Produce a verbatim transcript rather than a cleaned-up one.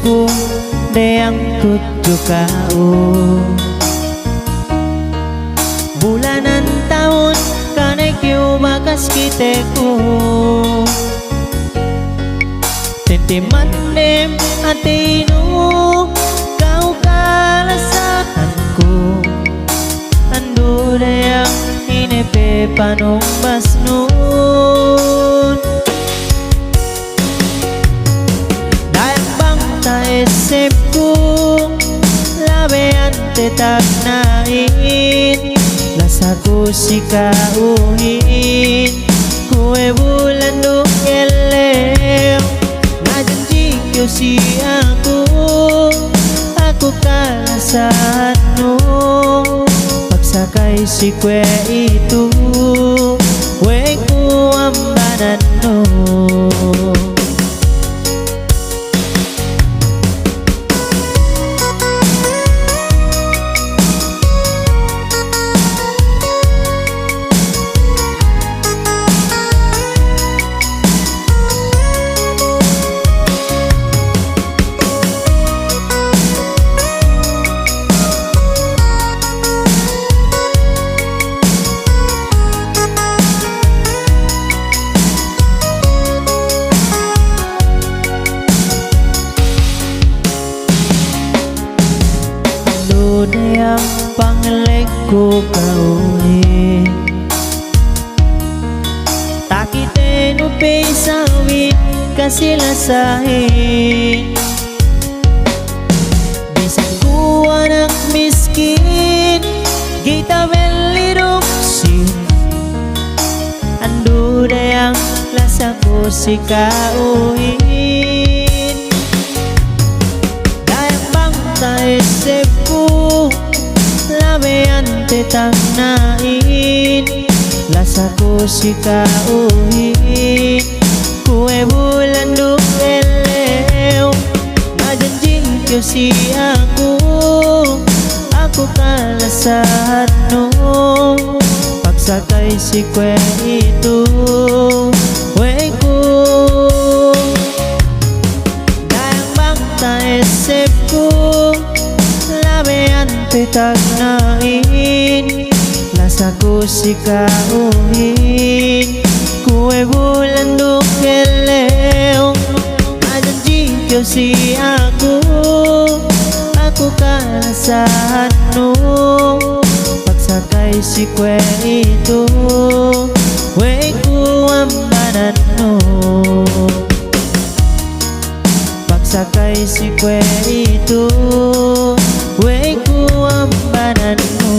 ku dayang tudju ka'u. Bulanan tahun kane kew bakas kiteku. Tentiman dem atinu ka'u kalasahanku. Andu' dayang ine pe panumbasnun. Dayang bang ta'essebku, labeyan te tagna'in, lasaku si ka'uhin, kuwe' bulan duk ellew, ngajanji' kew si aku, aku kalasahannu, pagsakay si kuwe'itu, we' ku ambanannu. Andu' dayang pangelleku ka'uhin, takitenu pe isab in kasilasahin. Bisan ku anak miskin, ga'i tabelli duk sīn. Andu' dayang lasaku si ka'uhin. Dayang bang ta'essebku, labeyan te tagna'in, lasaku si ka'uhin, kuwe' bulan duk ellew, ngajanji' kew si aku, aku kalasahannu, pagsakay si kuwe'itu, we' ku. Dayang bang ta'essebku, labeyan te tagna'in, lasaku si ka'uhin, kuwe' bulan duk ellew, ngajanji' kew si aku, aku kalasahannu, pagsakay si kuwe'itu, we' ku ambanannu. Pagsakay si kuwe'itu, we' ku ambanannu.